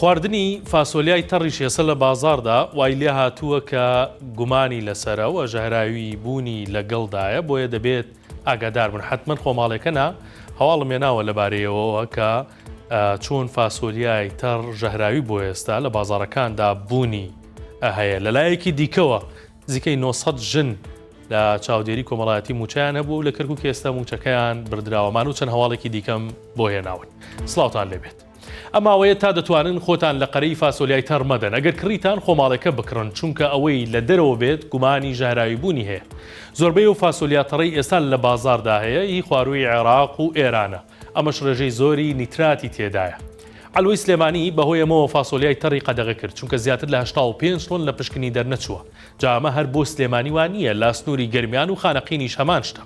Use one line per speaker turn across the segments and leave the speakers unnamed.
خواردنی فاسۆلیای تەڕیش ئێستا لە بازاڕدا وای لێهاتووە کە گومانی لەسەرە و ژەهراوی بوونی لەگەڵدایە بۆیە دەبێت ئاگادار بن حتمما خۆماڵێکە نا هەواڵم هێناوە لەبارەیەوە کە چۆن فاسۆلیای تەڕ ژەهراوی بۆ ئێستا لە بازاڕەکاندا بوونی هەیە لەلایەکی دیکەوە نزیکەی 900 ژن لە چاودێری کۆمەڵایەتی موچەیان هەبوو و لە کەرکک ئێستا موچەکەیان بردراوەمان و چەند هەواڵێکی دیکەم بۆ هێناون سڵاوتان لێبێت. ئەم ماوەیە تا دەتوانن خۆتان لە قەرەی فاسۆلیای تەڕ مەدەن، ئەگەر کڕیتان خۆماڵێکە بکڕن، چونکە ئەوەی لە دەرەوە بێت گومانی ژەهراوی بوونی هەیە. زۆربەی ئەو فاسۆلیا تەڕەی ئێستا لە بازاڕدا هەیە هی خوارووی عێراق و ئێرانە، ئەمەش ڕێژەی زۆری نیتراتی تێدایە. عەلوەی سلێمانی بەهۆی ئەمەوە فاسۆلیای تەڕی قەدەغە کرد، چونکە زیاتر لە 85 تۆن لە پشکنی دەرنەچووە. جا ئەمە هەر بۆ سلێمانی وا نییە، لە سنووری گەرمیان و خانەقینیش هەمان شتە.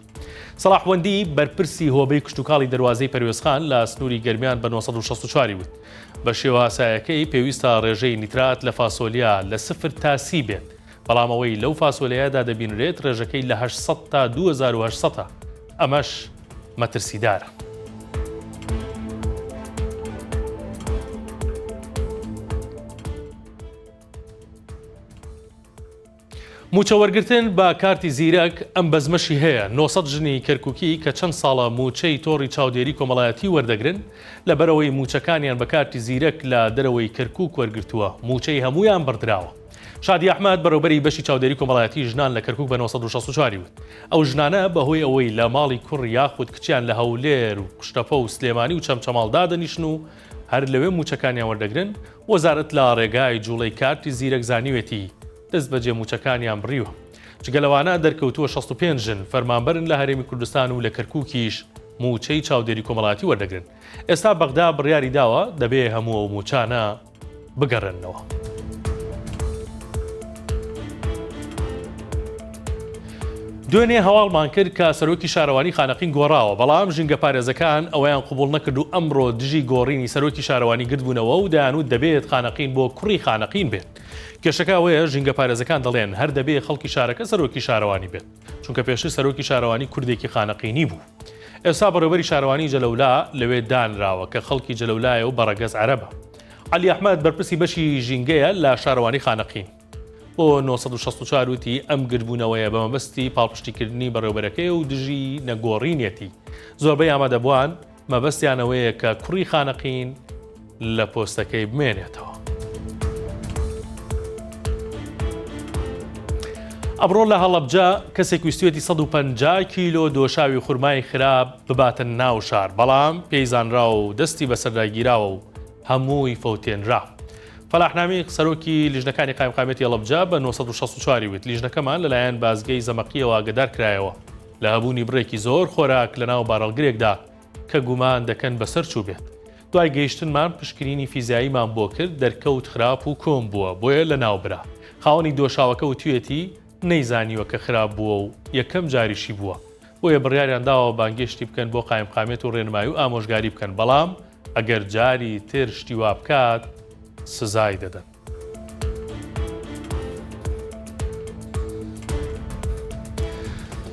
سەڵاح وەندی، بەرپرسی هۆبەی کشتوکاڵی دەروازەی پەروێزخان لە سنووری گەرمیان بە 964 ی وت، بە شێوە ئاسایەکەی پێویستە ڕێژەی نیترات لە فاسۆلیا لە سفر تا سی بێت، بەڵام ئەوەی لەو فاسۆلیایەدا دەبینرێت ڕێژەکەی لە 800 تا 2800 ە، ئەمەش مەترسیدارە. مووچە وەرگرتن بە کارتی زیرەک ئەم بەزمەشی هەیە، 900 ژنی کەرکوکی کە چەند ساڵە مووچەی تۆڕی چاودێری کۆمەڵایەتی وەردەگرن، لەبەرئەوەی مووچەکانیان بە کارتی زیرەک لە دەرەوەی کەرکوک وەرگرتووە، مووچەی هەموویان بڕدراوە. شادی ئەحمەد، بەڕێوبەری بەشی چاودێری کۆمەڵایەتی ژنان لە کەرکوک بە 964 ی وت، ئەو ژنانە بەهۆی ئەوەی لە ماڵی کوڕ یاخود کچیان لە هەولێر و قوشتەپە و سلێمانی و چەمچەماڵ دادەنیشن و هەر لەوێ مووچەکانیان وەردەگرن، وەزارەت لە ڕێگای جوڵەی کارتی زیرەک زانیوێتی دەستبەجێ مووچەکانیان بڕیوە. جگە لەوانە دەرکەوتووە 65 ژن فەرمانبەرن لە هەرێمی کوردستان و لە کەرکووکیش مووچەی چاودێری کۆمەڵایەتی وەردەگرن. ئێستا بەغدا بڕیاری داوە دەبێ هەموو ئەو مووچانە بگەڕێننەوە. دوێنێ هەواڵمان کرد کە سەرۆکی شارەوانی خانەقین گۆڕاوە، بەڵام ژینگەپارێزەکان ئەوەیان قبوڵ نەکرد و ئەمڕۆ دژی گۆڕینی سەرۆکی شارەوانی گردبوونەوە و دەیانوت دەبێت خانەقین بۆ کوڕی خانەقین بێت. کێشەکە ئەوەیە ژینگەپارێزەکان دەڵێن هەر دەبێ خەڵکی شارەکە سەرۆکی شارەوانی بێت، چونکە پێشتر سەرۆکی شارەوانی کوردێکی خانەقینی بوو. ئێستا بەڕێوبەری شارەوانی جەلەولا لەوێ دانراوە کە خەڵکی جەلەولایە و بە ڕەگەز عەرەبە. عەلی ئەحمەد بەرپرسی بەشی ژینگەیە لە شارەوانی خانەقین. بۆ 964 وتی ئەم گردبوونەوەیە بە مەبەستی پاڵپشتیکردنی بەڕێوبەرەکەی و دژی نەگۆڕینیەتی. زۆربەی ئامادەبووان مەبەستیان ئەوەیە کە کوڕی خانەقین لە پۆستەکەی بمێنێتەوە. ئەمڕۆ لە هەڵەبجە کەسێک ویستویەتی 150 کیلۆ دۆشاوی خورمای خراپ بباتە ناو شار، بەڵام پێی زانراوە و دەستی بەسەردا گیراوە و هەمووی فەوتێنرا. فەلاح نامیق، سەرۆکی لیژنەکانی قایمقامیەتی هەڵەبجە بە 964 ی وت، لیژنەکەمان لەلایەن بازگەی زەمەقییەوە ئاگەدار کرایەوە لە هەبوونی بڕێکی زۆر خۆراک لەناو بارهەڵگرێکدا کە گومان دەکەن بەسەر چووبێت. دوای گەیشتنمان پشکنینی فیزیاییمان بۆ کرد، دەرکەوت خراپ و کۆن بووە، بۆیە لەناوبرا. خاوەنی دۆشاوەکە وتویەتی نەیزانیوە کە خراپ بووە و یەکەم جاریشی بووە، بۆیە بڕیاریان داوە بانگێشتی بکەن بۆ قایمقامیەت و رێنمایی و ئامۆژگاری بکەن، بەڵام ئەگەر جاری تر شتی وا بکات سزای دەدەن.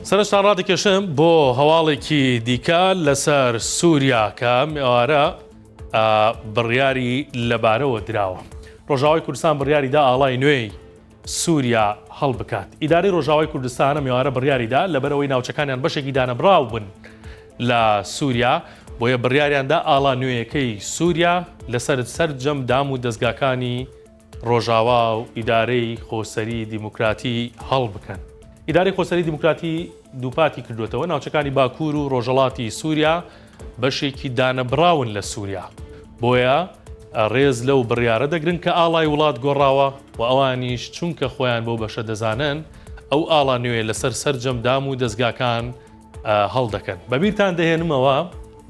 سەرنجتان ڕادەکێشم بۆ هەواڵێکی دیکە لەسەر سووریا کە ئێوارە بڕیاری لەبارەوە دراوە. ڕۆژاوای کوردستان بڕیاری دا ئاڵای نوێی سووریا هەڵبکات. ئیدارەی ڕۆژاوای کوردستان ئەم ئێوارە بڕیاری دا لەبەرئەوەی ناوچەکانیان بەشێکی دانەبڕاو بن لە سووریا، بۆیە بڕیاریان دا ئاڵا نوێیەکەی سووریا لەسەر سەرجەم دام و دەزگاکانی ڕۆژاوا و ئیدارەی خۆسەری دیموکراتی هەڵبکەن. ئیدارەی خۆسەری دیموکراتی دووپاتی کردوێتەوە ناوچەکانی باکوور و ڕۆژەڵاتی سووریا بەشێکی دانەبڕاون لە سووریا، بۆیە ڕێز لەو بڕیارە دەگرن کە ئاڵای وڵات گۆڕاوە و ئەوانیش چونکە خۆیان بەو بەشە دەزانن ئەو ئاڵا نوێ لەسەر سەرجەم دام و دەزگاکان هەڵدەکەن. بەبیرتان دەهێنمەوە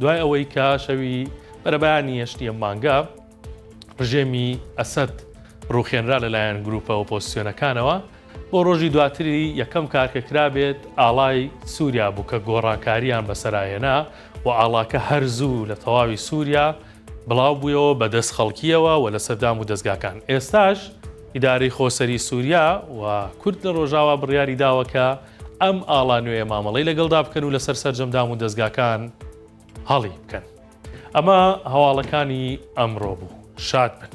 دوای ئەوەی کە شەوی بەرەبەیانی هەشتی ئەم مانگە ڕژێمی ئەسەد ڕوخێنرا لەلایەن گروپە ئۆپۆزسیۆنەکانەوە، بۆ ڕۆژی دواتری یەکەم کار کە کرابێت ئاڵای سووریا بوو کە گۆڕانکارییان بەسەرا هێنا و ئاڵاکە هەر زوو لە تەواوی سووریا بڵاو بوویەوە بە دەست خەڵکییەوە و لەسەر دام و دەزگاکان. ئێستاش ئیدارەی خۆسەری سووریا و کورد لە ڕۆژاوا بڕیاری داوە کە ئەم ئاڵا نوێیە مامەڵەی لەگەڵدا بکەن و لەسەر سەرجەم دام و دەزگاکان هەڵی بکەن. ئەمە هەواڵەکانی ئەمڕۆ بوو. شاد بن.